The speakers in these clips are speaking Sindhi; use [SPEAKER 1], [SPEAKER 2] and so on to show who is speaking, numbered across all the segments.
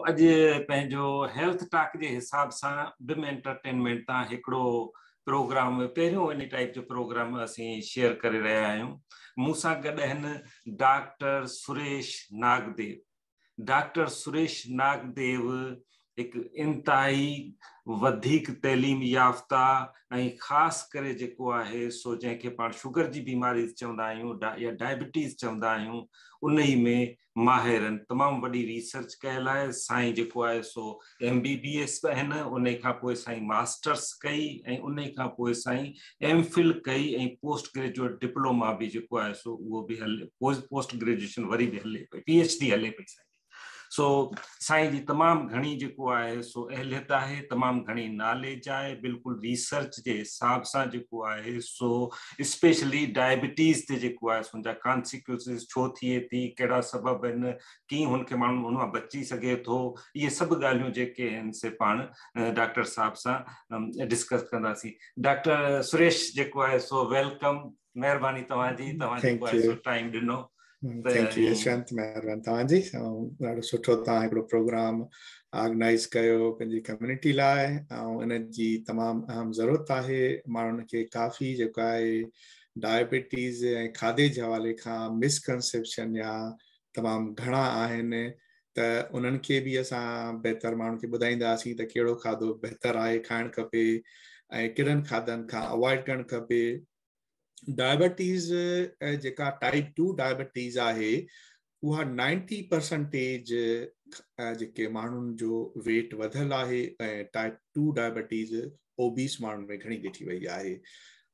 [SPEAKER 1] اڄ پنهنجو هيلٿ ٽاڪ جي حساب سان بم انٽرٽينمينٽ تان هڪڙو پروگرام پهريون ان ٽائيپ جو پروگرام اسين شيئر ڪري رهيا آهيون. مون سان گڏ آهن ڊاڪٽر سريش ناگديو. ڊاڪٽر سريش ناگديو هڪ انتهائي وڌيڪ تعليم يافته ۽ خاص ڪري جيڪو آهي سو جنهن کي پاڻ شگر جي بيماري چوندا آهيون يا ڊائبٽيز چوندا آهيون، انهي ۾ ماهرن تمام وڏي ريسرچ ڪيل آهي. سائين جيڪو آهي سو ايم بي بي ايس به آهن، انهي کان پوء سائين ماسٽرس ڪئي ۽ انهي کان پوء سائين ايم فل ڪئي ۽ پوسٽ گريجوئيٽ ڊپلوما به جيڪو آهي سو اهو به هلي، پوسٽ گريجوئيشن وري به هلي پئي، پي ايڇ ڊي هلي پئي سائين. سو سائين جي تمام گهڻي جيڪو آهي سو اهليت آهي، تمام گهڻي ناليج آهي، بلڪل ريسرچ جي حساب سان جيڪو آهي سو اسپيشلي ڊائبٽيز تي جيڪو آهي سو ان جا ڪانسيڪوئنسز ڇو ٿئي ٿي، ڪهڙا سبب آهن، ڪيئن هن کي ماڻهو ان مان بچي سگهي ٿو، اهي سڀ ڳالهيون جيڪي آهن سي پاڻ ڊاڪٽر صاحب سان ڊسڪس ڪنداسين. ڊاڪٽر سريش جيڪو آهي سو welcome, مهرباني توهان جي، توهان جيڪو آهي سو ٽائيم ڏنو.
[SPEAKER 2] Thank you Yashwant, مهرباني توهان جي. ڏاڍو سٺو توهان هڪڙو پروگرام آرگنائز ڪيو پنهنجي ڪميونٽي لاء ۽ ان جي تمام اهم ضرورت آهي. ماڻهن کي ڪافي جيڪو آهي ڊائبٽيز ۽ کاڌي جي حوالي کان مسڪنسيپشن يا تمام گهڻا آهن ته انهن کي به اسان بهتر ماڻهن کي ٻڌائينداسين ته ڪهڙو کاڌو بهتر آهي کائڻ کپي ۽ ڪهڙن کاڌن کان اوائڊ ڪرڻ کپي. ڊائبٽيز جيڪا ٽائپ 2 ڊائبٽيز آهي اها 90 پرسنٽيج جيڪي ماڻهن جو ويٽ وڌل آهي ۽ ٽائپ 2 ڊائبٽيز اوبيس ماڻهن ۾ گهڻي ڏٺي وئي آهي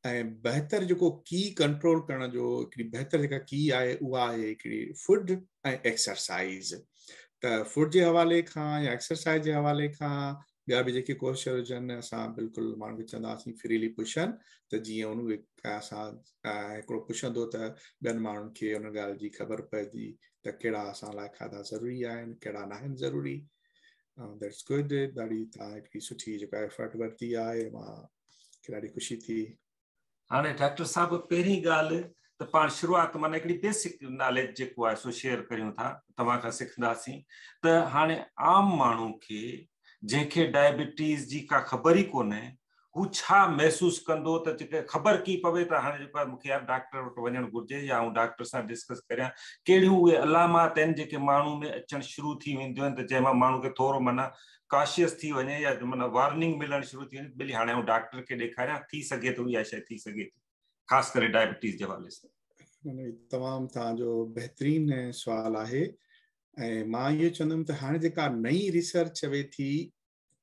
[SPEAKER 2] ۽ بهتر جيڪو ڪي ڪنٽرول ڪرڻ جو هڪڙي بهتر جيڪا ڪي آهي اها آهي هڪڙي فوڊ ۽ ايڪسرسائز. ته فوڊ جي حوالي کان يا ايڪسرسائز جي حوالي کان ٻيا به جيڪي ڪوئسچن هجن اسان بلڪل ماڻهن کي چونداسين فريلي پڇن ته جيئن ان اسان هڪڙو پڇندو ته ٻين ماڻهن کي ان ڳالهه جي خبر پوندي ته ڪهڙا اسان لاء کاڌا ضروري آهن ڪهڙا ناهن ضروري. That's good, ڏاڍي توهان هڪڙي سٺي جيڪا ايفرٽ ورتي آهي، مان کي ڏاڍي خوشي ٿي.
[SPEAKER 1] هاڻي ڊاڪٽر صاحب پهرين ڳالهه ته پاڻ شروعات معنيٰ هڪڙي بيسڪ ناليج جيڪو آهي سو شيئر ڪريون ٿا، توهان کان سکنداسين ته هاڻي عام ماڻهو کي جنهن کي ڊائبٽيز جي ڪا خبر ئي ڪونهي هو ڇا محسوس ڪندو ته جيڪا خبر ڪيئن پوي ته هاڻي جيڪو آهي مونکي يار ڊاڪٽر وٽ وڃڻ گهرجي يا آئون ڊاڪٽر سان ڊسڪس ڪريان، ڪهڙيون اهي علامات آهن جيڪي ماڻهو ۾ اچڻ شروع ٿي وينديون آهن ته جنهن مان ماڻهو کي ٿورو معنيٰ ڪاشيس ٿي وڃي يا معنيٰ وارننگ ملڻ شروع ٿي وڃي ٻيلي هاڻي آئون ڊاڪٽر کي ڏيکاريان، ٿي سگهي ٿو اها شيء ٿي سگهي ٿي، خاص ڪري ڊائبٽيز جي حوالي سان.
[SPEAKER 2] تمام توهان جو بهترين سوال آهي ۽ مان اهو چوندم ته هاڻي جيڪا نئين ريسرچ چوي ٿي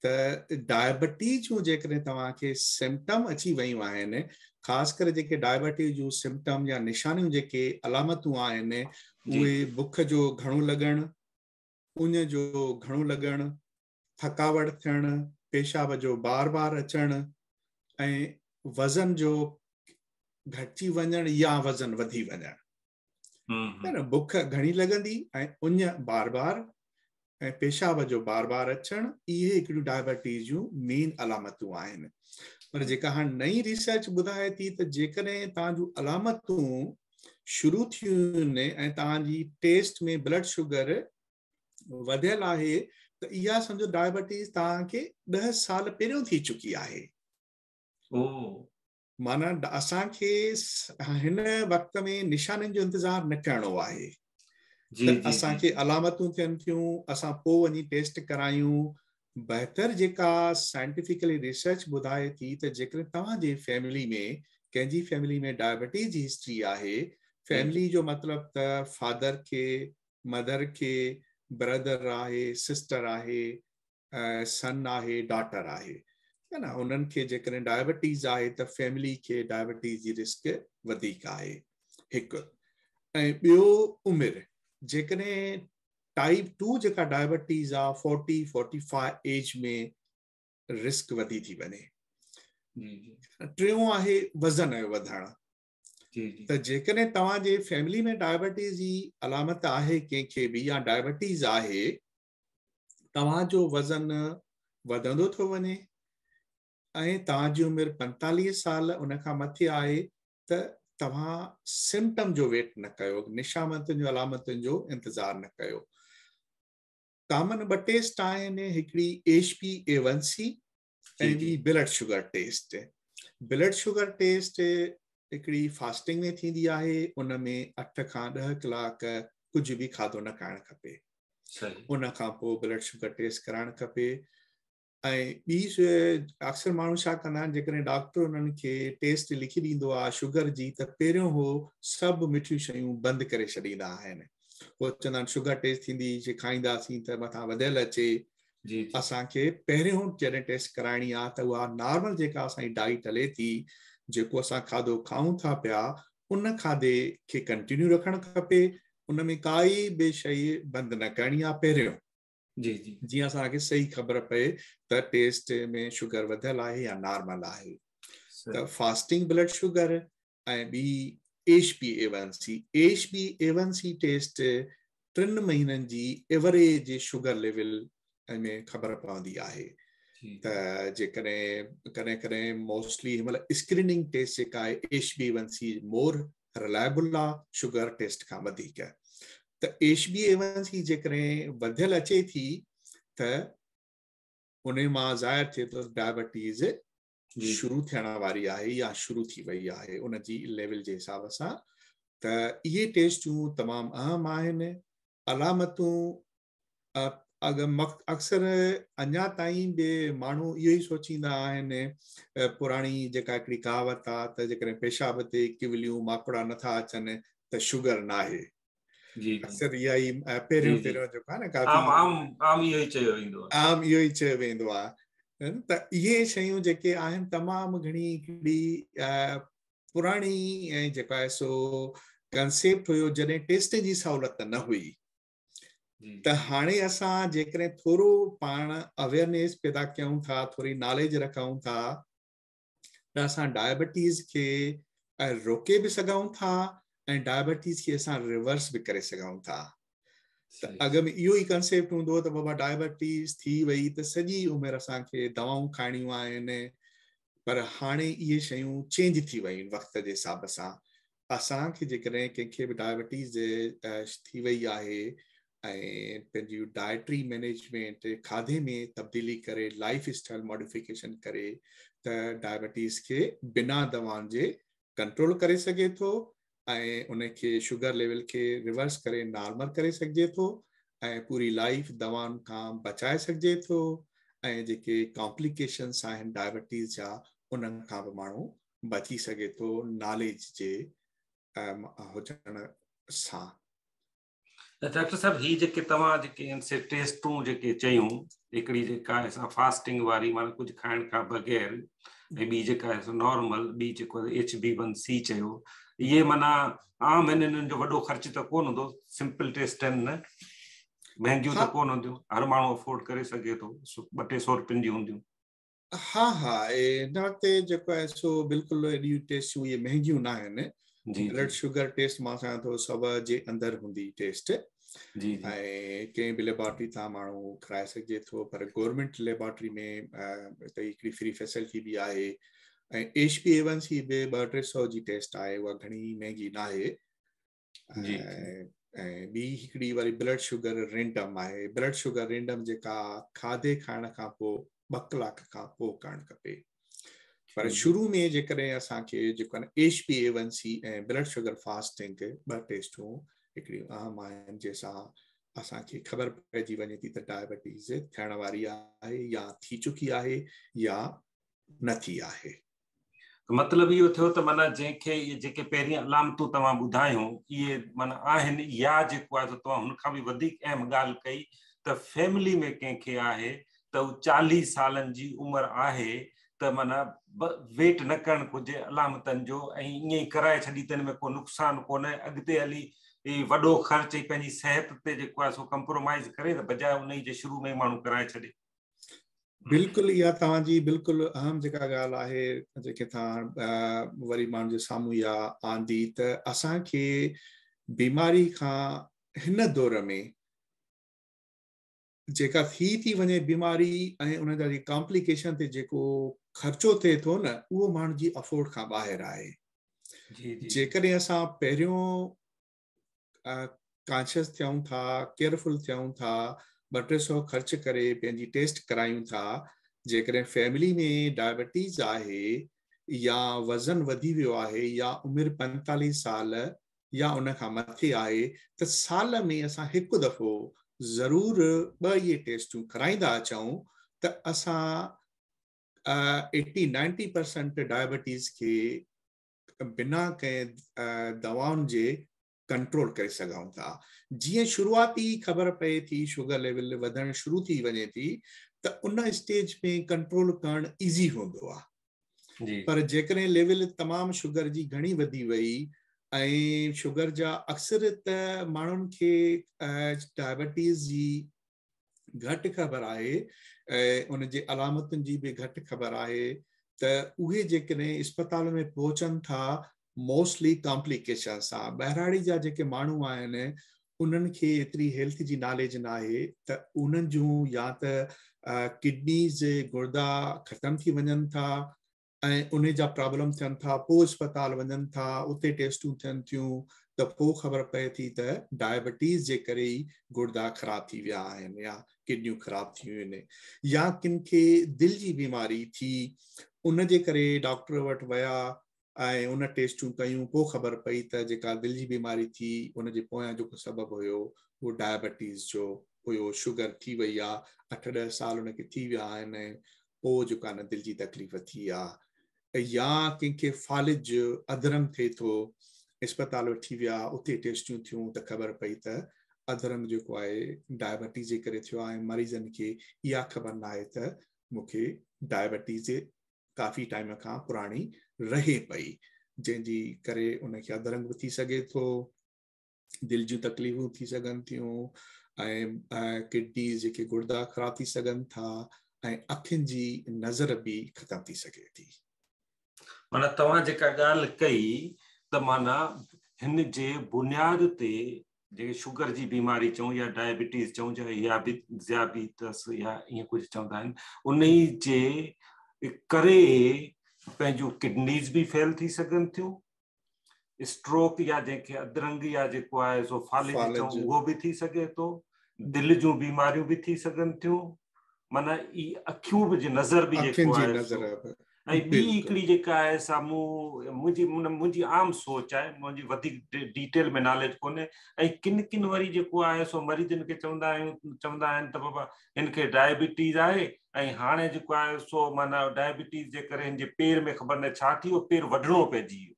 [SPEAKER 2] ته ڊائبٽيز جون جيڪڏهن توهان کي سمپٽم اچي ويون آهن، خاص ڪري جيڪي ڊائبٽيز جون سمپٽم يا نشانيون جيڪي علامتون آهن اهي بک جو گهڻو لڳڻ، اڃ جو گهڻو لڳڻ، ٿڪاوٽ ٿيڻ، پيشاب جو بار بار اچڻ ۽ وزن جو گهٽجي وڃڻ يا وزن وڌي وڃڻ. نه بک گهڻي لڳندي ۽ اڃ بار بار ۽ پيشاب جو بار بار اچڻ، اهي هڪڙيون ڊائبٽيز جون مين علامتون آهن. پر جيڪا هاڻ نئين ريسرچ ٻڌائي ٿي ته جيڪڏهن توهان جون علامتون شروع ٿيون ۽ توهان جي ٽيسٽ ۾ بلڊ شگر وڌيل آهي ته اها سمجهو ڊائبٽيز توهان کي 10 سال پهريون ٿي چڪي آهي. معنيٰ اسان کي هن وقت ۾ نشانين جو انتظار نه ڪرڻو آهي. ته اسان کي علامتون ٿين ٿيون اسان پوء وڃي ٽيسٽ ڪرايون. بهتر جيڪا سائنٽيفڪلي ريسرچ ٻڌائي ٿي ته جيڪڏهن توهان جي فيملي ۾ ڪنهن جي فيملي ۾ ڊائبٽيز جي هسٽري آهي، فيملي جو مطلب ته فادر کي، مدر کي، برادر آهي، سسٽر آهي، سن آهي، ڊاٽر آهي، ٺيڪ آهي نه، انهن کي جيڪڏهن ڊائبٽيز آهي ته فيملي کي ڊائبٽيز جي رسڪ وڌيڪ آهي هڪ. ۽ ٻيو عمر، جيڪڏهن ٽائپ 2 جيڪا ڊائبٽيز آ 40 45 ايج ۾ رسڪ وڌي ٿي وڃي. ٽيون آهي وزن جو وڌڻ. ته جيڪڏهن توهان جي فيملي ۾ ڊائبٽيز جي علامت آهي ڪنهن کي به يا ڊائبٽيز آهي، توهان جو وزن وڌندو ٿو وڃي ۽ توهان جي عمر 45 سال ان کان مٿي آهي ته توهان سمپٽم جو ويٽ نه ڪيو، نشانتن جو علامتن جو انتظار نه ڪيو. ڪامن ٻه ٽيسٽ آهن، هڪڙي H B A one C ۽ ٻي blood sugar test. Blood sugar test هڪڙي فاسٽنگ ۾ ٿيندي آهي، ان ۾ 8 کان 10 ڪلاڪ ڪجهه به کاڌو نه کائڻ کپي، ان کان پوء بلڊ شگر ٽيسٽ ڪرائڻ کپي. ۽ ٻي اڪثر ماڻهو ڇا ڪندا آهن، جيڪڏهن ڊاڪٽر انهن کي ٽيسٽ لکي ڏيندو آهي شگر جي ته پهريون هو سڀ مٺيون شيون بند ڪري ڇڏيندا آهن. هو چوندا آهن شگر ٽيسٽ ٿيندي جي کائينداسين ته مٿان وڌيل اچي. اسان کي پهريون جڏهن ٽيسٽ ڪرائڻي آهي ته اها نارمل جيڪا اسان جي ڊائيٽ هلي ٿي، جيڪو اسان کاڌو کائون ٿا پيا، ان کاڌي کي ڪنٽينيو رکڻ کپي، ان ۾ ڪائي به شيء بند نه ڪرڻي آهي پهريون.
[SPEAKER 1] جي جي
[SPEAKER 2] جيئن اسان کي صحيح خبر پئي ته ٽيسٽ ۾ شگر وڌيل آهي يا نارمل آهي. ته فاسٽنگ بلڊ شگر ۽ ٻي H B A one C. H B A one C test 3 مهينن جي ايوريج شگر ليول ۾ خبر پوندي آهي. ته جيڪڏهن ڪڏهن ڪڏهن موسٽلي هن مهل اسڪريننگ ٽيسٽ جيڪا آهي H B A one C more reliable آ شگر ٽيسٽ کان وڌيڪ. ته H B A one C جيڪڏهن وڌيل اچي ٿي ته ان مان ظاهر ٿئي ٿو ڊائبٽيز شروع ٿيڻ واري آهي يا شروع ٿي وئي آهي ان جي ليول جي حساب سان. ته اهي ٽيسٽون تمام اهم آهن. علامتون اڳ اڪثر اڃا تائين به ماڻهو اهو ئي سوچيندا آهن، پراڻي جيڪا هڪڙي ڪهاوت آ ته جيڪڏهن پيشاب تي ڪوليون ماڪوڙا نٿا اچن ته شگر ناهي. اڪثر اها ئي پهريون پهريون جيڪو آهي نه
[SPEAKER 1] ڪافي عام عام اهو ئي چيو ويندو
[SPEAKER 2] آهي، عام اهو ئي چيو ويندو آهي. ته اهي شيون جيڪي آهن تمام گهڻي هڪڙي پراڻي ۽ جيڪو آهي سو ڪنسيپٽ هيو جڏهن ٽيسٽن جي سهولت نه هئي. ته هاڻي اسان جيڪڏهن ٿورو پاڻ اويئرنيس پيدا ڪيون ٿا، ٿوري ناليج رکون ٿا ته اسان ڊائبٽيز کي روڪي به سگهون ٿا ۽ ڊائبٽيز کي اسان ريورس به ڪري سگهون ٿا. ته اڳ ۾ اهو ئي ڪنسيپٽ هوندو هو ته بابا ڊائبٽيز ٿي وئي ته سڄي عمر اسان کي دوائون کائڻيون آهن، پر هاڻي اهي شيون چينج ٿي ويون وقت جي حساب سان. اسان کي جيڪڏهن ڪنهن کي به ڊائبٽيز ٿي وئي آهي ۽ پنهنجي ڊائٽري مينيجمينٽ کاڌي ۾ تبديلي ڪري لائف اسٽائل ماڊيفڪيشن ڪري ته ڊائبٽيز کي بنا دوائن جي ڪنٽرول ڪري سگهي ٿو ۽ ان کي شگر ليول کي ريورس ڪري نارمل ڪري سگهجي ٿو ۽ پوري لائف دوائن کان بچائي سگهجي ٿو ۽ جيڪي ڪامپليڪيشنس آهن ڊائبٽيز جا انهن کان به ماڻهو بچي سگهي ٿو ناليج جي هجڻ سان.
[SPEAKER 1] ڊاڪٽر صاحب هي جيڪي توهان جيڪي ان سي ٽيسٽون جيڪي چيون، هڪڙي جيڪا آهي سا فاسٽنگ واري معنيٰ ڪجهه کائڻ کان بغير، ۽ ٻي جيڪا آهي سو نارمل، ٻي جيڪو ايڇ بي ون سي چيو، اهي معنيٰ عام آهن، انهن جو وڏو خرچ ته ڪونه هوندو، سمپل ٽيسٽ آهن نه، مهنگيون ته ڪونه هونديون، هر ماڻهو افورڊ ڪري سگهي ٿو، ٻه ٽي سو روپين جون هونديون.
[SPEAKER 2] ها ها هن وقت جيڪو آهي سو بلڪل ايڏيون ٽيسٽون اهي مهنگيون نه آهن. بلڊ شگر ٽيسٽ مان سمجهان ٿو 100 جي اندر هوندي ٽيسٽ،
[SPEAKER 1] جي
[SPEAKER 2] ۽ ڪنهن به ليبارٽري تان ماڻهو ڪرائي سگهجي ٿو، پر گورنمينٽ ليبارٽري ۾ ته هڪڙي فري فيسلٽي به آهي ۽ H B A one C به ٻه ٽي سو جي ٽيسٽ آهي، اها گهڻي مهنگي نه آهي.
[SPEAKER 1] جي
[SPEAKER 2] ۽ ٻي هڪڙي وري بلڊ شگر رينڊم آهي. بلڊ شگر رينڊم جيڪا کاڌي کائڻ کان پوء 2 ڪلاڪ کان پوء ڪرڻ کپي، پر شروع ۾ جيڪڏهن اسان کي جيڪو آهي H B A one C ۽ blood sugar fasting ٻه ٽيسٽون هڪڙيون اهم آهن جنهن سان اسان کي خبر پئجي وڃي ٿي ته ڊائبٽيز ٿيڻ واري آهي يا ٿي چڪي آهي يا نه ٿي آهي.
[SPEAKER 1] مطلب اهو ٿيو ته معنيٰ جنهن کي اهي جيڪي پهرين علامتون توهان ٻڌايون اهي معنيٰ آهن، يا جيڪو آهي سو توهان هن کان به وڌيڪ اهم ڳالهه ڪئي ته فيملي ۾ ڪنهن کي آهي ته هو 40 سالن جي عمر آهي ته معنيٰ ويٽ نه ڪرڻ گهرجي علامتن جو ۽ ائين ئي ڪرائي ڇڏي ته ان ۾ ڪو نقصان ڪونهي، اڳتي هلي وڏو خرچ ۽ پنهنجي صحت تي جيڪو آهي سو ڪمپرومائز ڪري ته بجاء انهي جي شروع ۾ ئي ماڻهو ڪرائي ڇڏي.
[SPEAKER 2] بلڪل اها توهان جي بلڪل اهم جيڪا ڳالهه آهي جيڪي توهان وري ماڻهن جي سامهون اها آندي ته اسان کي بيماري کان هن دور ۾ جيڪا ٿي ٿي وڃي بيماري ۽ ان جا جيڪي ڪامپليڪيشن تي جيڪو خرچو ٿئي ٿو نه اهو ماڻهن جي افورڊ کان ٻاهر آهي. جيڪڏهن اسان پهريون ڪانشس ٿيون ٿا، ڪيئرفل ٿيون ٿا، ٻه ٽي سو خرچ ڪري پنهنجي ٽيسٽ ڪرايون ٿا، جيڪڏهن فيملي ۾ ڊائبٽيز آهي يا وزن وڌي ويو آهي يا عمر 45 سال يا ان کان مٿي آهي ته سال ۾ اسان هڪ دفعو ضرور ٻه اهي ٽيسٽون ڪرائيندا اچون ته اسان 80 90% ڊائبٽيز کي بنا ڪنهن دوائن جي ڪنٽرول ڪري سگهون ٿا. جيئن شروعاتي خبر پئي ٿي شوگر ليول وڌڻ شروع ٿي وڃي ٿي ته ان اسٽيج ۾ ڪنٽرول ڪرڻ ايزي هوندو آهي. پر جيڪڏهن ليول تمام شوگر جي گهڻي وڌي وئي ۽ شوگر جا اڪثريت ماڻهن کي ڊائبٽيز جي گهٽ خبر آهي ۽ ان جي علامتن جي به گهٽ خبر آهي ته اهي جيڪڏهن اسپتال ۾ پهچن ٿا موسٽلي ڪامپليڪيشن سان. ٻهراڙي جا جيڪي ماڻهو آهن انهن کي ايتري هيلٿ جي ناليج ناهي ته انهن جون يا ته ڪڊنيز گردا ختم ٿي وڃن ٿا ۽ انهي جا پرابلم ٿين ٿا پوء اسپتال وڃن ٿا اتي ٽيسٽون ٿين ٿيون ته پوء خبر پئي ٿي ته ڊائبٽيز جي ڪري ئي گڙدا خراب ٿي ويا آهن يا ڪڊنيون خراب ٿي ويون آهن يا ڪن کي دل جي بيماري ٿي ان جي ڪري ڊاڪٽر وٽ ويا ۽ ان ٽيسٽون ڪيون پوء خبر پئي ته جيڪا دل جي بيماري ٿي ان جي پويان جيڪو سبب هيو اهو ڊائبٽيز جو هيو شگر ٿي وئي آ 8 10 سال ان کي ٿي ويا آهن ۽ پوء جيڪا نه دل جي تڪليف ٿي آ يا ڪنهن کي فالج اڌرنگ ٿئي ٿو اسپتال وٺي ويا اتي ٽيسٽيون ٿيون ته خبر پئي ته اڌرنگ جيڪو آهي ڊائبٽيز جي ڪري ٿيو آهي ۽ مريضن کي اها خبر ناهي ته مون کي ڊائبٽيز ڪافي ٽائيم کان پراڻي رهي پئي جنهن جي ڪري ان کي اڌرنگ به ٿي سگهي ٿو. دل جون تڪليفون ٿي سگهن ٿيون ۽ ڪڊنيز جيڪي گردا خراب ٿي سگهن ٿا ۽ اکين جي نظر به ختم ٿي سگهي ٿي.
[SPEAKER 1] معنيٰ توهان جيڪا ڳالهه ڪئي ته معنيٰ هن جي بنياد تي جيڪي شگر جي بيماري چئون يا ڊائبٽيز چئون يا ذيابيطس يا ائين ڪجهه چوندا آهن انهي جي ڪري پنهنجون ڪڊنيز به فيل ٿي سگهن ٿيون اسٽروڪ يا جنهن کي اڌرنگ يا جيڪو آهي سو فالج چئون اهو به ٿي سگهي ٿو، دل جون بيماريون به ٿي سگهن ٿيون، معنيٰ اي اکيون به جي نظر به جيڪو آهي سو ۽ ٻي هڪڙي جيڪا آهي سا مون منهنجي منهنجي عام سوچ آهي منهنجي وڌيڪ ڊيٽيل ۾ ناليج ڪونهي ۽ ڪن ڪن وري جيڪو آهي سو مريضن کي چوندا آهيون چوندا آهن ته بابا هن کي ڊائبٽيز آهي ۽ هاڻي جيڪو آهي سو معنيٰ ڊائبٽيز جي ڪري هن جي پير ۾ خبر ناهي ڇا ٿي ويو پير وڍڻو پئجي ويو.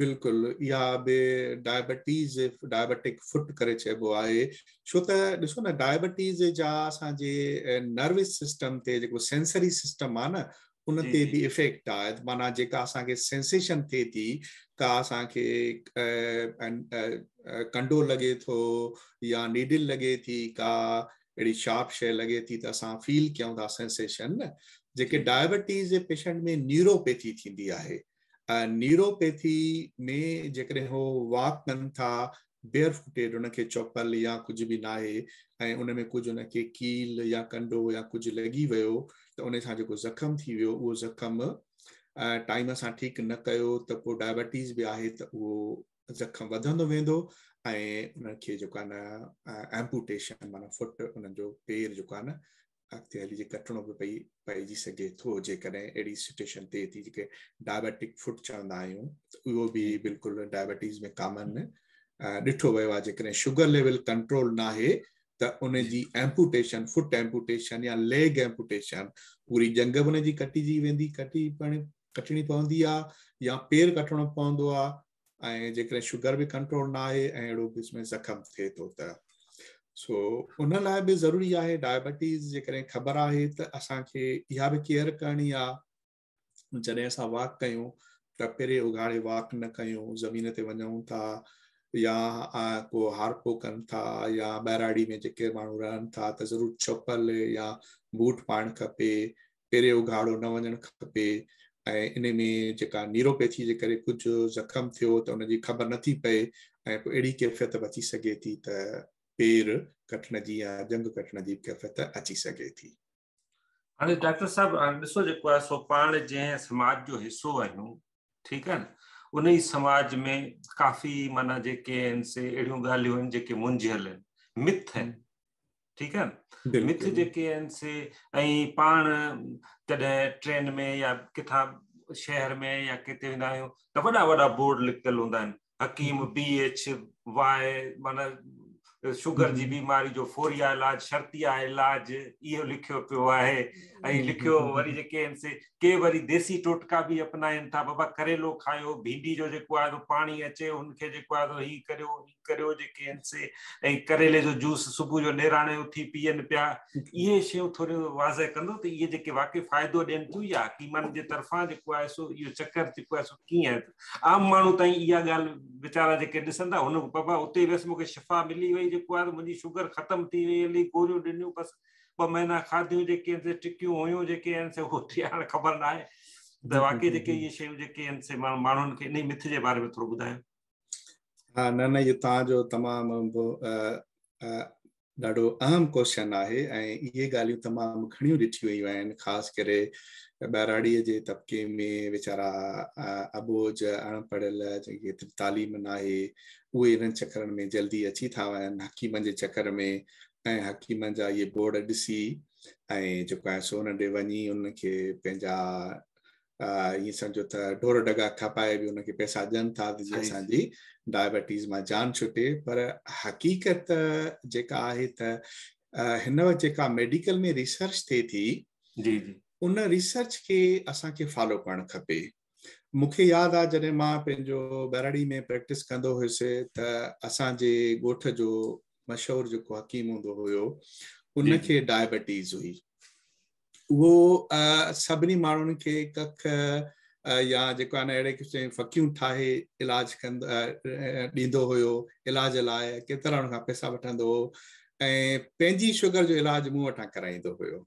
[SPEAKER 2] بلڪل اها به ڊائبٽيز ڊائبٽڪ فٽ ڪري چئبو آهي ڇو ته ڏسو نه ڊائبٽيز جا اسان جي نروس سسٽم تي جيڪو سينسري سسٽم آهي نه ان تي به افيڪٽ آهي معنيٰ جيڪا اسان کي سينسيشن ٿئي ٿي ڪا اسان کي ڪنڊو لڳي ٿو يا نيڊل لڳي ٿي ڪا اهڙي شارپ شيء لڳي ٿي ته اسان فيل ڪيون ٿا سينسيشن جيڪي ڊائبٽيز جي پيشنٽ ۾ نيوروپيٿي ٿيندي آهي نيوروپيٿي ۾ جيڪڏهن هو واڪ ڪن ٿا بيئر فوٽيڊ ان کي چپل يا ڪجهه به ناهي ۽ ان ۾ ڪجهه ان کي ڪيل يا ڪنڊو يا ڪجهه لڳي ويو ته ان سان جيڪو زخم ٿي ويو اهو زخم ٽائيم سان ٺيڪ نه ڪيو ته پوء ڊائبٽيز به آهي ته اهو زخم وڌندو ويندو ۽ انهن کي جيڪو آهي نه ايمپوٽيشن معنيٰ فٽ انهن جو پير جيڪو آهي نه اڳتي هلي جي ڪٽڻو به پئي پئجي سگهي ٿو جيڪڏهن اهڙي سچويشن ٿئي ٿي جيڪي ڊائبيٽڪ فٽ چوندا آهيون ته اهو به بلڪل ڊائبيٽيز ۾ ڪامن ڏٺو ويو آهي جيڪڏهن شگر ليول ڪنٽرول ناهي ته ان جي ايمپوٽيشن فٽ ايمپوٽيشن يا ليگ ايمپوٽيشن پوري ڄنگهه به ان جي ڪٽجي ويندي ڪٽي پڻ ڪٽڻي پوندي آهي يا پير ڪٽڻو پوندو آهي ۽ جيڪڏهن شگر به ڪنٽرول نه آهي ۽ اهڙو وچ ۾ زخم ٿئي ٿو ته سو ان لاء به ضروري آهي ڊائبٽيز جيڪڏهن خبر آهي ته اسان کي اها به ڪيئر ڪرڻي آهي جڏهن اسان واڪ ڪيون ته پيرين اگهاڙي واڪ نه ڪيون زمين تي وڃون ٿا يا ڪو هارپو ڪن ٿا يا ٻهراڙي ۾ جيڪي ماڻهو رهن ٿا ته ضرور چپل يا بوٽ پائڻ کپي پيرين اگهاڙو نه وڃڻ کپي ۽ انهي ۾ جيڪا نيوروپيٿي جي ڪري ڪجهه زخم ٿيو ته ان جي خبر نه ٿي پئي ۽ پوء اهڙي ڪيفيت به اچي سگهي ٿي ته پير ڪٽڻ جي يا ڄنگهه ڪٽڻ جي به ڪيفيت اچي سگهي ٿي.
[SPEAKER 1] هاڻي ڊاڪٽر صاحب هاڻي ڏسو جيڪو آهي سو پاڻ جنهن سماج جو حصو آهيون ٺيڪ آهي نه انهي سماج ۾ ڪافي معنيٰ جيڪي آهن سي اهڙيون ڳالهيون آهن جيڪي منجهيل آهن مٿ آهن. ٺيڪ آهي مٿ جيڪي آهن سي ۽ پاڻ جڏهن ٽرين ۾ يا ڪٿان شهر ۾ يا ڪٿي ويندا آهيون ته وڏا وڏا بورڊ لکيل هوندا آهن حڪيم بي ايڇ وائي معنيٰ شگر جي بيماري جو فوري علاج شرطيه علاج اهو لکيو پيو آهي ۽ لکيو وري جيڪي آهن سي ڪي وري ديسي ٽوٽڪا به اپنائن ٿا بابا ڪريلو کايو ڀينڊي جو جيڪو آهي پاڻي اچي ان کي جيڪو آهي هي ڪريو هي ڪريو جيڪي آهن سي ۽ ڪريلي جو جوس صبح جو نيراڻي اٿي پيئن پيا اهي شيون ٿوريون واضح ڪندو ته اهي جيڪي واقعي فائدو ڏين ٿيون يا حڪيمن جي طرفان جيڪو آهي سو اهو چڪر جيڪو آهي سو ڪيئن آهي عام ماڻهو تائين اها ڳالهه ويچارا جيڪي ڏسندا هن بابا اتي ويس مونکي شفا ملي وئي جيڪو آهي منهنجي شگر ختم ٿي وئي هلي گوريون ڏنيون بس ٻه مهينا کاڌيون جيڪي آهن سي ٽڪيون هيون جيڪي آهن سي اهو هاڻي خبر نه آهي ته واقعي جيڪي اهي شيون جيڪي آهن سي ماڻهن کي انهي مٿ جي باري ۾ ٿورو ٻڌايو.
[SPEAKER 2] ها نه نه اهو توهان جو تمام ڏاڍو اهم ڪوئسچن آهي ۽ اهي ڳالهيون تمام گهڻيون ڏٺيون ويون آهن خاص ڪري ٻهراڙيء جي طبقي ۾ ويچارا اٻوجهه اڻ پڙهيل جن کي ايتري تعليم ناهي اهي انهن چڪرن ۾ جلدي اچي ٿا وڃن حڪيمن جي چڪر ۾ ۽ حڪيمن جا اهي بورڊ ڏسي ۽ جيڪو آهي سو انهن ڏي وڃي انهن کي پنهنجا ائين سمجهو ته ڍور ڍڳا کپائي به ان کي پئسا ڏين ٿا ته جيئن اسان جي ڊائبٽيز مان جان ڇٽي پر حقيقت جيڪا آهي ته هن وقت جيڪا ميڊيڪل ۾ ريسرچ ٿئي ٿي
[SPEAKER 1] جي جي
[SPEAKER 2] ان ريسرچ کي اسان کي فالو ڪرڻ کپي مون کي ياد آ جڏهن مان پنهنجو ٻهراڙي ۾ پريڪٽس ڪندو هيس ته اسان جي ڳوٺ جو مشهور جيڪو حڪيم هوندو هيو ان کي ڊائبٽيز هئي اهو سڀني ماڻهن کي ڪک يا جيڪو آهي نه اهڙي قسم جون ڦڪيون ٺاهي علاج ڪندو ڏيندو هيو علاج لاء ڪيترا ان کان پئسا وٺندو هو ۽ پنهنجي شگر جو علاج مون وٽان ڪرائيندو هيو.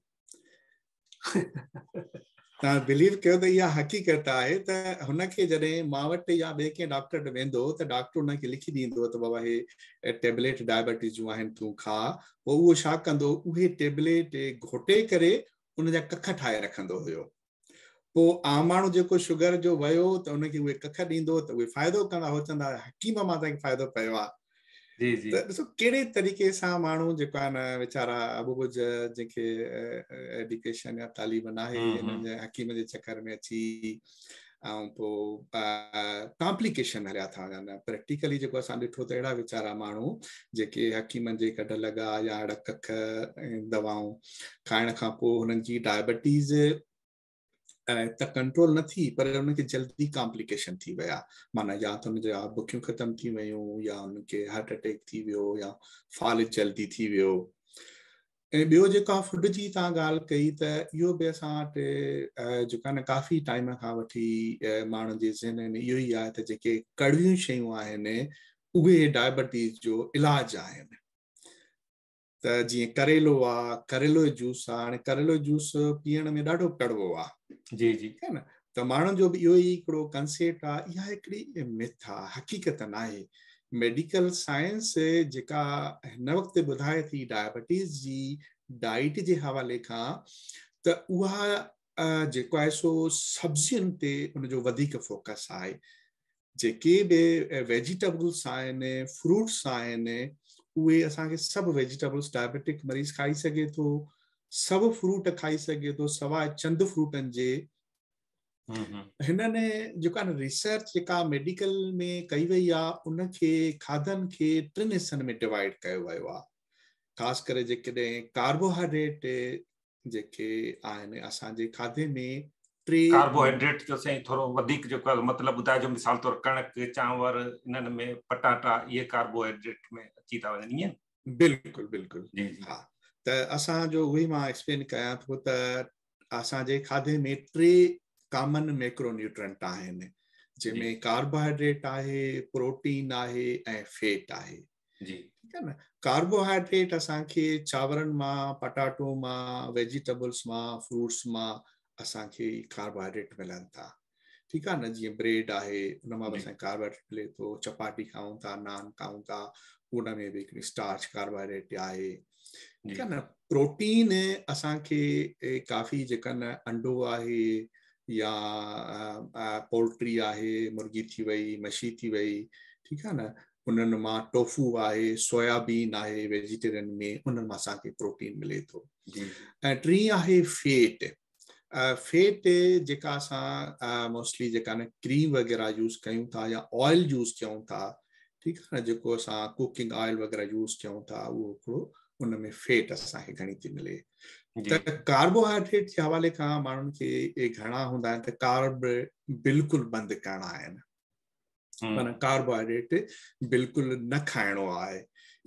[SPEAKER 2] توهان بليو ڪيو ته اها حقيقت آهي ته هن کي جڏهن مان وٽ يا ٻئي ڪنهن ڊاڪٽر وٽ ويندو هو ته ڊاڪٽر هن کي لکي ڏيندو هو ته بابا هي ٽيبليٽ ڊائبٽيز جون آهن تون کاء پوء اهو ڇا ڪندو هو اهي ٽيبليٽ گهوٽي ڪري ان جا ڪک ٺاهي رکندو هيو پوء عام ماڻهو جيڪو شگر جو ويو ته ان کي اهي ڪک ڏيندو ته اهي فائدو ڪندا هو چوندا حڪيم مان توهان کي فائدو پيو آهي
[SPEAKER 1] جي جي
[SPEAKER 2] ته ڏسو ڪهڙي طريقي سان ماڻهو جيڪو آهي نه ويچارا اٻوجهه جنهن کي ايڊيوڪيشن يا تعليم ناهي انهن جي حڪيم جي چڪر ۾ اچي ۽ پوء ڪامپليڪيشن هليا ٿا وڃن پريڪٽيڪلي جيڪو اسان ڏٺو ته اهڙا ويچارا ماڻهو جيڪي حڪيمن جي ڪڍ لڳا يا اهڙا ڪک دوائون کائڻ کان پوء هنن جي ڊائبٽيز ته ڪنٽرول نه ٿي پر ان کي جلدي ڪامپليڪيشن ٿي ويا معنيٰ يا ته ان جا بڪيون ختم ٿي ويون يا ان کي هارٽ اٽيڪ ٿي ويو يا فالج جلدي ٿي ويو ۽ ٻيو جيڪا فوڊ جي توهان ڳالهه ڪئي ته اهو به اسان وٽ جيڪا نه ڪافي ٽائيم کان وٺي ماڻهن جي ذهن ۾ اهو ئي آهي ته جيڪي ڪڙويون شيون آهن اهي ڊائبٽيز جو علاج آهن ته جيئن ڪريلو آ ڪريلو جو جوس آ هاڻي ڪريلو جوس پيئڻ ۾ ڏاڍو ڪڙوو آ
[SPEAKER 1] جي جي
[SPEAKER 2] ٺيڪ آ نه ته ماڻهن جو به اهو ئي هڪڙو ڪنسيپٽ آ اها هڪڙي مٿ آ حقيقت ناهي ميڊيڪل سائنس جيڪا هن وقت ٻڌائي ٿي ڊائبٽيز جي ڊائيٽ جي حوالي کان ته اها جيڪو آهي سو سبزين تي ان جو وڌيڪ فوڪس آهي جيڪي به ويجيٽبلس آهن فروٽس آهن اهي اسان کي سڀ ويجيٽبلس ڊائبيٽڪ مريض کائي سگهي ٿو سڀ فروٽ کائي سگهي ٿو سواء چند فروٽن جي هنن جيڪا ريسرچ جيڪا ميڊيڪل ۾ ڪئي وئي آهي ان کي کاڌن کي ٽن حصن ۾ ڊوائيڊ ڪيو ويو آهي خاص ڪري جيڪڏهن ڪاربوهائيڊريٽ جيڪي آهن اسان جي کاڌي ۾
[SPEAKER 1] ٽي ڪاربوهائيڊريٽ جو سائين ٿورو وڌيڪ جيڪو آهي مطلب ٻڌائجو مثال طور ڪڻڪ چانور انهن ۾ پٽاٽا اهي ڪاربوهائيڊريٽ ۾ اچي ٿا وڃن ائين
[SPEAKER 2] بلڪل بلڪل
[SPEAKER 1] جي جي
[SPEAKER 2] ها ته اسان جو اهو ئي مان ايڪسپلين ڪيان ٿو ته اسان جي کاڌي ۾ ٽي ڪامن ميڪرو نيوٽرنٽ آهن جنهن ۾ ڪاربوهائيڊريٽ آهي پروٽين آهي ۽ فيٽ آهي
[SPEAKER 1] جي
[SPEAKER 2] ٺيڪ آهي نه ڪاربوهائيڊريٽ اسان کي چانورن مان پٽاٽو مان ويجيٽبلس مان فروٽس مان اسان کي ڪاربوهائيڊريٽ ملن ٿا ٺيڪ آهي نه جيئن بريڊ آهي ان مان به اسان کي ڪاربوهائيڊريٽ ملي ٿو چپاتي کائون ٿا نان کائون ٿا ان ۾ به هڪڙي اسٽارچ ڪاربوهائيڊريٽ آهي ٺيڪ آهي نه پروٽين اسان کي ڪافي جيڪا نه انڊو آهي يا پولٽري آهي مرغي ٿي وئي مڇي ٿي وئي ٺيڪ آهي نه انهن مان ٽوفو آهي، سويابين آهي ويجيٽيرين ۾ انهن مان اسان کي پروٽين ملي ٿو. ۽ ٽين آهي فيٽ. فيٽ جيڪا اسان موسٽلي جيڪا نه ڪريم وغيره يوز ڪيون ٿا يا آئل يوز ڪيون ٿا، ٺيڪ آهي نه، جيڪو اسان ڪوڪنگ آئل وغيره يوز ڪيون ٿا اهو هڪڙو ان ۾ فيٽ اسان کي گهڻي ٿي ملي. ته ڪاربوهائيڊريٽ جي حوالي کان ماڻهن کي گهڻا هوندا آهن ته ڪارب بلڪل بند ڪرڻا آهن، معنيٰ ڪاربوهائيڊريٽ بلڪل نه کائڻو آهي،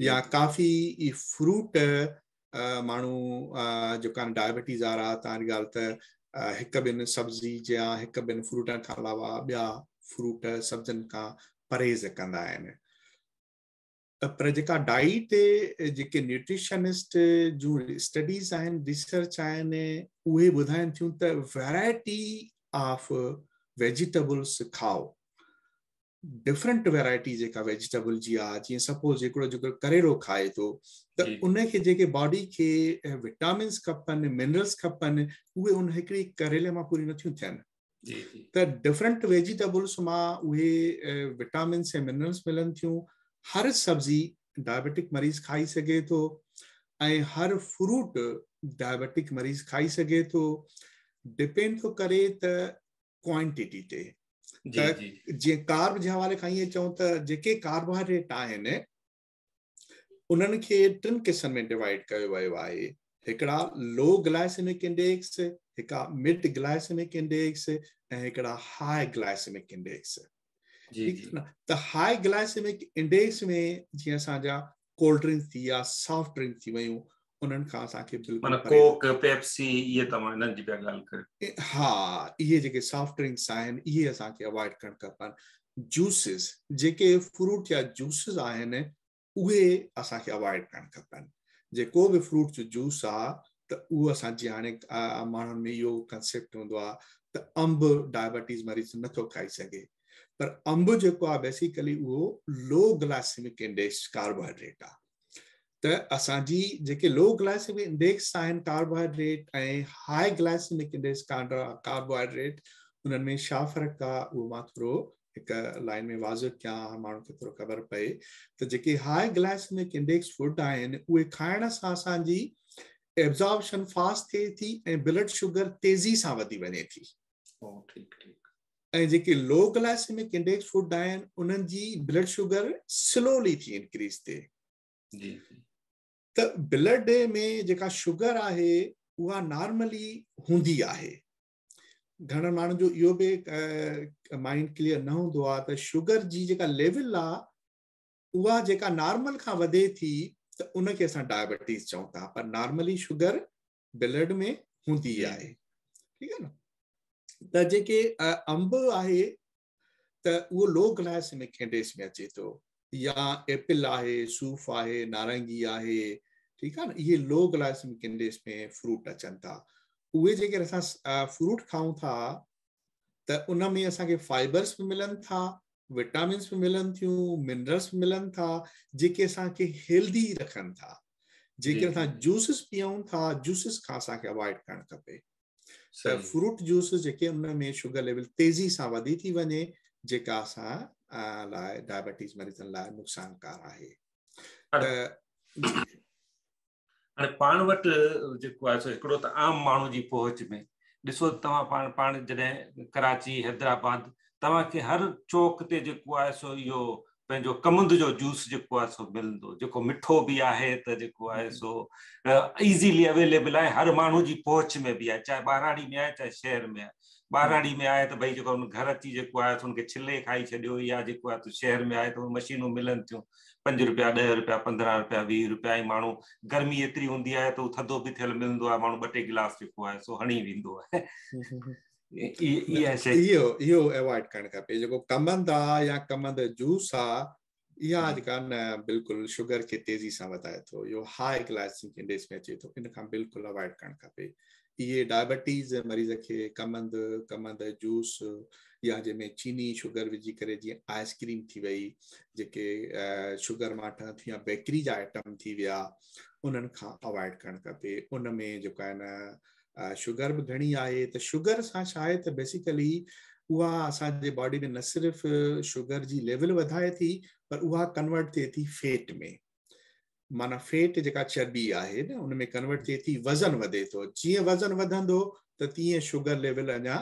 [SPEAKER 2] يا ڪافي فروٽ ماڻهو جيڪا ڊائبٽيز وارا توهان جي ڳالهه ته هڪ ٻن سبزي يا هڪ ٻن فروٽن کان علاوه ٻيا فروٽ سبزين کان پرهيز ڪندا آهن. پر جيڪا ڊائيٽ جيڪي نيوٽريشنسٽ جون اسٽڊيز آهن، ريسرچ آهن، اهي ٻڌائن ٿيون ته ويرائٽي آف ويجيٽبلس کائو، ڊفرنٽ ويرائٽي جيڪا ويجيٽبل جي آ، جيئن سپوز هڪڙو جيڪو ڪريلو کائي ٿو ته ان کي جيڪي باڊي کي وٽامنس کپن، منرلس کپن، اهي ان هڪڙي ڪريلي مان پوري نٿيون ٿين. ته ڊفرنٽ ويجيٽبلس مان اهي وٽامنس ۽ منرلس ملن ٿيون. هر سبزي ڊائبيٽڪ مريض کائي سگهي ٿو ۽ هر فروٽ ڊائبيٽڪ مريض کائي سگهي ٿو. ڊپينڊ ٿو ڪري ته ڪوانٽيٽي تي. ته جيئن ڪارب جي حوالي کان ائين چئون ته جيڪي ڪاربوهائيڊريٽ آهن انهن کي ٽن قسمن ۾ ڊوائيڊ ڪيو ويو آهي، هڪڙا لو گلائسيمڪ انڊيڪس، هڪا مڊ گلائسيمڪ انڊيڪس ۽ هڪڙا هاء گلائسيمڪ انڊيڪس. ٺيڪ آهي نه؟ ته هاء گلائسيمڪ انڊيڪس ۾ جيئن اسان جا ڪولڊ ڊرنڪس ٿي ويا، سافٽ ڊرنڪ ٿي ويون، انهن کان اسان کي بلڪل
[SPEAKER 1] معنيٰ ڪوڪ، پيپسي اهي توهان انهن جي پيا ڳالهه ڪريو.
[SPEAKER 2] ها، اهي جيڪي سافٽ ڊرنڪس آهن اهي اسان کي اوائڊ ڪرڻ کپن. جوسز، جيڪي فروٽ جا جوسز آهن اهي اسان کي اوائڊ ڪرڻ کپن. جيڪو به فروٽ جو جوس آ ته اهو اسان جي هاڻي ماڻهن ۾ اهو ڪنسيپٽ هوندو آ ته انب ڊائبٽيز مريض نٿو کائي سگهي، پر انب جيڪو آ بيسيڪلي اهو لو گلائسيمڪ انڊيڪس ڪاربوهائيڊريٽ آ. ته اسان جي جيڪي لو گلائسيمڪ انڊيڪس آهن ڪاربوهائيڊريٽ ۽ هاء گلائسيمڪ انڊيڪس ڪاربوهائيڊريٽ انهن ۾ ڇا فرق آ اهو مان ٿورو هڪ لائن ۾ واضح ڪيان ماڻهن کي ٿورو خبر پئي ته جيڪي هاء گلائسيمڪ انڊيڪس فوڊ آهن اهي کائڻ سان اسان جي ابزاربشن فاسٽ ٿئي ٿي ۽ بلڊ شگر تيزي سان وڌي وڃي ٿي. ۽ جيڪي لو گلائسيمڪ انڊيڪس فوڊ آهن انهن جي بلڊ شگر سلولي ٿي انڪريز ٿئي.
[SPEAKER 1] جي جي.
[SPEAKER 2] ته بلڊ ۾ جيڪا شگر آهي اها نارملي هوندي آهي. گهڻن ماڻهن جو اهو به مائنڊ ڪليئر نه هوندو آهي ته شگر جي جيڪا ليول آهي اها جيڪا نارمل کان وڌي ٿي ته ان کي اسان ڊائبٽيز چئون ٿا، پر نارملي شگر بلڊ ۾ هوندي آهي. ٺيڪ آهي نه. ته جيڪي انب آهي ته اهو لو گلائسيمڪ انڊيڪس ۾ اچي ٿو، يا ايپل آهي، صوف آهي، نارنگي آهي، ٺيڪ آهي نه، اهي لو گلائسيمڪ انڊيڪس ۾ فروٽ اچن ٿا. اهي جيڪر اسان فروٽ کائون ٿا ته ان ۾ اسان کي فائبرس به ملن ٿا، وٽامنس به ملن ٿيون، منرلس به ملن ٿا، جيڪي اسان کي هيلدي رکن ٿا. جيڪر اسان جوسز پيئون ٿا، جوسز کان اسان کي اوائڊ ڪرڻ کپي. ته فروٽ جوس جيڪي ان ۾ شگر ليول تيزي سان وڌي ٿي وڃي، جيڪا اسان لاء ڊائبٽيز مريضن لاء نقصانڪار آهي. ته
[SPEAKER 1] هاڻي پاڻ وٽ جيڪو آهي سو هڪڙو ته عام ماڻهو جي پهچ ۾ ڏسو توهان پاڻ جڏهن ڪراچي، حيدرآباد، توهان کي هر چوڪ تي جيڪو آهي سو اهو پنهنجو ڪمند جو جوس جيڪو آهي سو ملندو، جيڪو مٺو به آهي ته جيڪو آهي سو ايزيلي اويليبل آهي، هر ماڻهو جي پهچ ۾ به آهي، چاهي ٻهراڙي ۾ آهي چاهي شهر ۾ آهي. ٻهراڙي ۾ آهي ته ڀئي جيڪو ان گهر اچي جيڪو آهي سو ان کي ڇلي کائي ڇڏيو، يا جيڪو آهي ته شهر ۾ آهي ته مشينون ملن ٿيون 5 روپيا، 10 روپيا، 15 روپيا، 20 روپيا، ۽ ماڻهو گرمي ايتري هوندي آهي ته هو ٿڌو به ٿيل ملندو آهي، ماڻهو 2-3 گلاس جيڪو آهي سو هڻي ويندو آهي.
[SPEAKER 2] اهو اهو اوائڊ ڪرڻ کپي. جيڪو ڪمند آ يا ڪمند جوس آ، اها جيڪا نه بلڪل شگر کي تيزي سان وڌائي ٿو. اهو هاء گلائسيمڪ انڊيڪس ۾ اچي ٿو، ان کان بلڪل اوائڊ ڪرڻ کپي. اهي ڊائبٽيز مريض کي ڪمند، ڪمند جوس يا جنهن ۾ چيني شگر وجهي ڪري جيئن آئس ڪريم ٿي وئي، جيڪي شگر مان ٺهن ٿيون يا بيڪري جا آئٽم ٿي ويا، انهن کان اوائڊ ڪرڻ کپي. ان ۾ جيڪو آهي نه شگر به گهڻي آهي ته شگر سان ڇا آهي ته بيسيڪلي اها اسان جي باڊي ۾ نه صرف شگر جي ليول وڌائي ٿي پر اها ڪنورٽ ٿئي ٿي فيٽ ۾، معنيٰ فيٽ جيڪا چرٻي آهي نه ان ۾ ڪنورٽ ٿئي ٿي، وزن وڌي ٿو، جيئن وزن وڌندو ته تيئن شگر ليول اڃا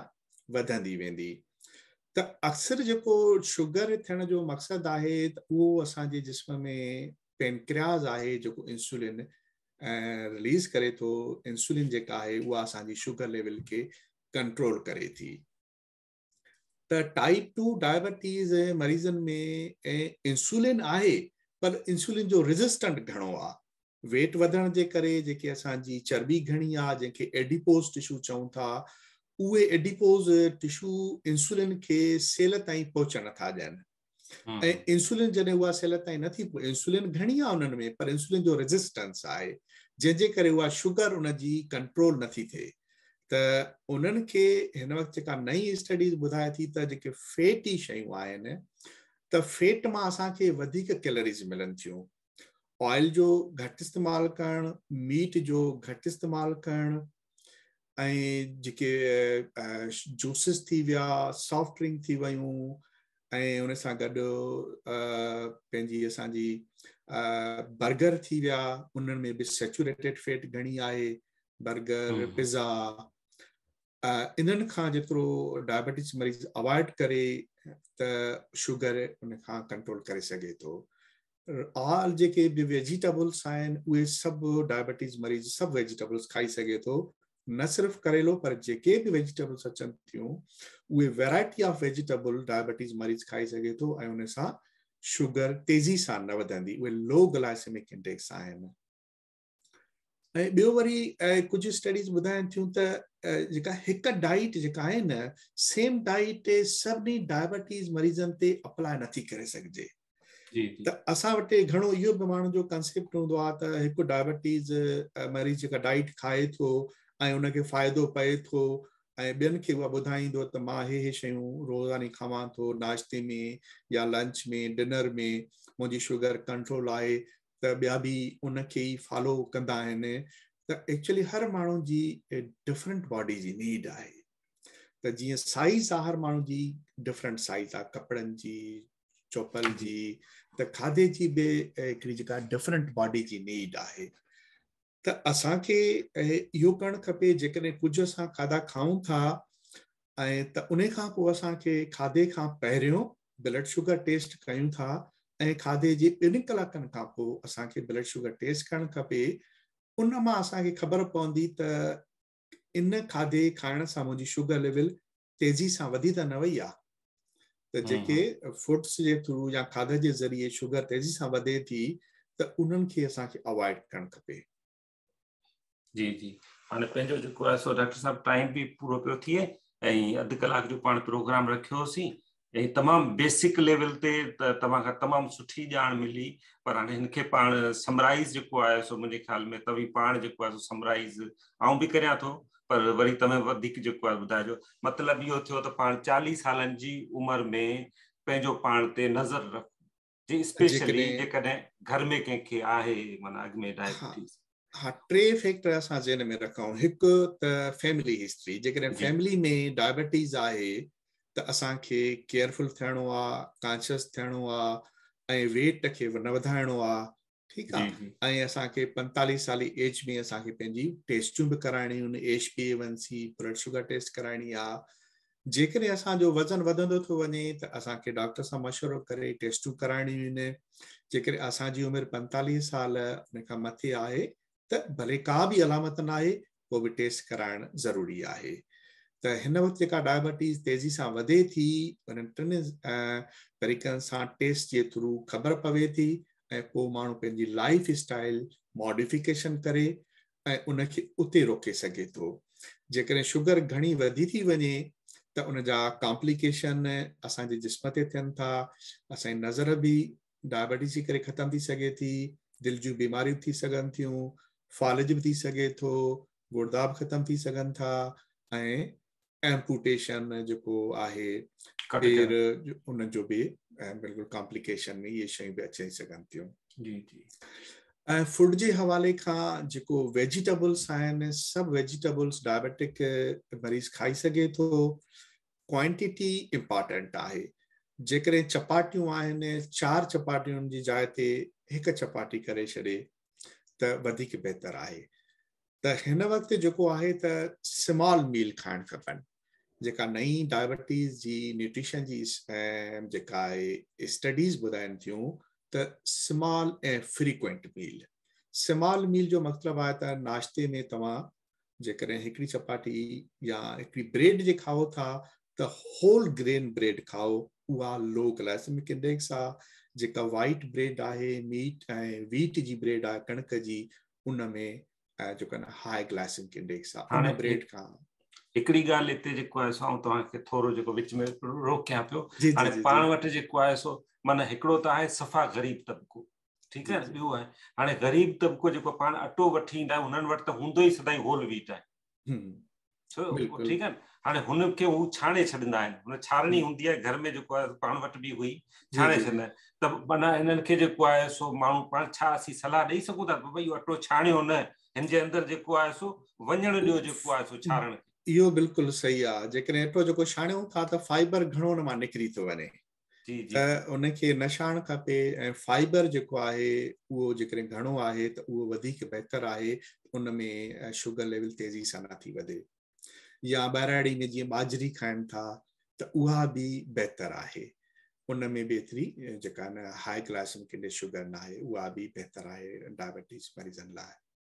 [SPEAKER 2] وڌندي ويندي. ته اڪثر جيڪو شگر ٿيڻ جو مقصد آهي ته اهو اسان جي جسم ۾ پينڪرياز آهي جيڪو انسولين رليز ڪري ٿو، انسولين جيڪا آهي اها اسان جي شگر ليول کي ڪنٽرول ڪري ٿي. ته ٽائپ 2 ڊائبٽيز مريضن ۾ انسولين آهي پر انسولين جو ريزسٽنٽ گهڻو آهي، ويٽ وڌڻ جي ڪري جيڪي اسان جي چرٻي گهڻي آهي جنهن کي ايڊيپوز ٽشو چئون ٿا، اهي ايڊيپوز ٽشو انسولين کي سيل تائين پهچڻ نٿا ڏين ۽ انسولين جڏهن اها سيل تائين نٿي، انسولين گهڻي آهي انهن ۾ پر انسولين جو ريزسٽنس آهي جنهن جي ڪري اها شگر ان جي ڪنٽرول نٿي ٿئي. ته انهن کي هن وقت جيڪا نئين اسٽڊيز ٻڌائي ٿي ته جيڪي فيٽي شيون آهن ته فيٽ مان اسان کي وڌيڪ ڪيلريز ملن ٿيون، آئل جو گهٽ استعمال ڪرڻ، ميٽ جو گهٽ استعمال ڪرڻ ۽ جيڪي جوسز ٿي ويا، سافٽ ڊرنڪ ٿي ويون ۽ ان سان گڏ پنهنجي اسان جي برگر ٿي ويا، انهن ۾ به سيچوريٽيڊ فيٽ گهڻي آهي، برگر، پزا، انهن کان جيترو ڊائبٽيز مريض اوائڊ ڪري ته شگر ان کان ڪنٽرول ڪري سگهي ٿو. آل جيڪي به ويجيٽبلس آهن اهي سڀ ڊائبٽيز مريض سڀ ويجيٽبلس کائي سگهي ٿو، نه صرف ڪريلو پر جيڪي به ويجيٽبلس اچن ٿيون اهي ويرائٽي آف ويجيٽبل ڊائبٽيز مريض کائي سگهي ٿو ۽ ان سان شگر تيزي سان نه وڌندي، اهي لو گلائسيمڪ انڊيڪس آهن. ۽ ٻيو وري ڪجهه اسٽڊيز ٻڌائين ٿيون ته جيڪا هڪ ڊائيٽ جيڪا آهي نه سيم ڊائيٽ سڀني ڊائبٽيز مريضن تي اپلاء نٿي ڪري سگهجي. ته اسان وٽ گهڻو اهو به ماڻهن جو ڪنسيپٽ هوندو آهي ته هڪ ڊائبٽيز مريض جيڪا ڊائيٽ کائي ٿو ۽ ان کي فائدو پئي ٿو ۽ ٻين کي اها ٻڌائيندو ته مان هي هي شيون روزاني کاوان ٿو ناشتي ۾ يا لنچ ۾ ڊنر ۾ منهنجي شگر ڪنٽرول آهي ته ٻيا به ان کي ئي فالو ڪندا آهن. ته ايڪچولي هر ماڻهو جي ڊفرنٽ باڊي جي نيڊ آهي ته جيئن سائيز آهي هر ماڻهو جي ڊفرنٽ سائيز آهي ڪپڙن جي، چوپل جي، ته کاڌي جي به هڪڙي جيڪا ڊفرنٽ باڊي جي نيڊ آهي. ته اسان کي اهو ڪرڻ کپي جيڪڏهن ڪجهه اسان کاڌا کائون ٿا ۽ ته ان کان پوء اسان کي کاڌي کان پهريون بلڊ شگر ٽيسٽ ڪيون ٿا ۽ کاڌي جي 2 ڪلاڪن کان پوء اسان کي بلڊ شگر ٽيسٽ ڪرڻ کپي. ان مان اسان کي خبر پوندي ته ان کاڌي کائڻ سان منهنجي شگر ليول تيزي سان وڌي ته نه وئي آهي. ته جيڪي فوڊس جي ٿرو يا کاڌي جي ذريعي شگر تيزي سان وڌي ٿي ته انهن کي اسان کي اوائڊ ڪرڻ کپي.
[SPEAKER 1] جي جي هاڻي پنهنجو جيڪو آهي سو ڊاڪٽر صاحب ٽائيم به پورو پيو ٿئي ۽ اڌ ڪلاڪ جو پاڻ پروگرام رکيوسين ۽ تمام بيسڪ ليول تي ته توهان کان تمام سٺي ڄاڻ ملي پر هاڻي هن کي پاڻ سمرائيز جيڪو آهي سو منهنجي خيال ۾ توهين پاڻ جيڪو آهي سو سمرائيز آئون به ڪريان ٿو پر وري توهين وڌيڪ جيڪو آهي ٻڌائجو. مطلب اهو ٿيو ته پاڻ 40 سالن جي عمر ۾ پنهنجو پاڻ تي نظر رکون جي اسپيشلي جيڪڏهن گهر ۾ ڪنهن کي آهي معنيٰ اڳ ۾ ڊائبٽيز.
[SPEAKER 2] ها، ٽي فيڪٽر اسان ذهن ۾ رکون. هڪ ته فيملي هسٽري، جيڪڏهن فيملي ۾ ڊائبٽيز آهي ته اسان کي ڪيئرفل ٿيڻو آ، ڪانشس ٿيڻو آ ۽ ويٽ کي نه وڌائڻو آ، ٺيڪ آ. ۽ اسان کي 45 سالي ايج ۾ اسان کي پنهنجي ٽيسٽون به ڪرائڻيون آهن، H B A one C, blood sugar test ڪرائڻي آ. جيڪڏهن اسان جو وزن وڌندو ٿو وڃي ته اسان کي ڊاڪٽر سان مشورو ڪري ٽيسٽون ڪرائڻيون آهن. جيڪڏهن اسان جي عمر 45 سال ان کان مٿي آهي ته ڀلي ڪا به علامت ناهي پوء به ٽيسٽ ڪرائڻ ضروري آهي. ته هن وقت جيڪا ڊائبٽيز تيزي سان وڌي ٿي انهن ٽن طريقن سان ٽيسٽ جي ٿرو خبر پوي ٿي ۽ پوء ماڻهو پنهنجي لائف اسٽائل ماڊيفڪيشن ڪري ۽ ان کي اتي روڪي سگهي ٿو. جيڪڏهن شگر گهڻي وڌي ٿي وڃي ته ان جا ڪامپليڪيشن اسان جي جسم تي ٿين ٿا، اسان جي نظر به ڊائبٽيز جي ڪري ختم ٿي سگهي ٿي، دل جون بيماريون ٿي سگهن ٿيون، فالج به ٿي سگهي ٿو، گڙدا به ختم ٿي سگهن ٿا ۽ ايمپوٽيشن جيڪو آهي پير ان جو به بلڪل ڪامپليڪيشن ۾ اهي شيون به اچي سگهن ٿيون.
[SPEAKER 1] جي جي
[SPEAKER 2] ۽ فوڊ جي حوالي کان جيڪو ويجيٽيبلس آهن سڀ ويجيٽيبلس ڊائبيٽڪ مريض کائي سگهي ٿو. ڪوانٽيٽي امپارٽنٽ آهي. جيڪڏهن چپاٽيون آهن چار چپاٽين جي جاء تي هڪ چپاٽي ڪري ڇڏي ته وڌيڪ بهتر آهي. ته هن وقت جيڪو آهي ته سمال ميل کائڻ کپن. جيڪا نئين ڊائبٽيز جي نيوٽريشن جي جيڪا آهي اسٽڊيز ٻڌائن ٿيون ته small ۽ frequent meal. Small meal جو مطلب آهي ته ناشتي ۾ توهان جيڪڏهن هڪڙي چپاٽي يا هڪڙي بريڊ جي کائو ٿا ته هول گرين بريڊ کائو اها لو گلائسمڪ انڊيڪس آ جيڪا وائيٽ بريڊ آهي ميٽ ۽ ويٽ جي بريڊ آهي ڪڻڪ جي ان ۾ جيڪو نه هاء گلائسمڪ انڊيڪس آ ان بريڊ کان
[SPEAKER 1] هڪڙي ڳالهه هتي جيڪو آهي سو آئون توهان کي ٿورو جيڪو وچ ۾ روڪيان پيو هاڻي پاڻ وٽ جيڪو آهي سو معنيٰ هڪڙو ته آهي صفا غريب طبقو ٺيڪ آهي ٻيو آهي هاڻي غريب طبقو جيڪو پاڻ اٽو وٺي ايندا آهن انهن وٽ ته هوندو ئي سدائين هول ويٽ آهي ٺيڪ آهي هاڻي هن کي هو ڇاڻي ڇڏيندا آهن هن ڇاڻڻي هوندي آهي گهر ۾ جيڪو آهي پاڻ وٽ به هئي ڇاڻي ڇڏيندا آهن ته معنيٰ هنن کي جيڪو آهي سو ماڻهو پاڻ ڇا اسين صلاح ڏئي سگهون ٿا ڀئي اهو اٽو ڇاڻيو نه هن جي اندر جيڪو آهي سو وڃڻ ڏيو جيڪو آهي سو ڇاڻڻ
[SPEAKER 2] کي اهو بلڪل صحيح آهي جيڪڏهن اٽو جيڪو ڇاڻيون ٿا ته فائبر گهڻو ان مان نڪري ٿو وڃي ته ان کي نه ڇاڻڻ کپي ۽ فائبر جيڪو آهي اهو جيڪڏهن گهڻو آهي ته اهو وڌيڪ بهتر آهي ان ۾ شگر ليول تيزي سان نٿي وڌي يا ٻهراڙي ۾ جيئن ٻاجهري کائن ٿا ته اها به بهتر آهي ان ۾ به ايتري جيڪا نه هاء گلائسمڪ انڊيڪس شگر ناهي اها به بهتر آهي ڊائبٽيز مريضن لاء.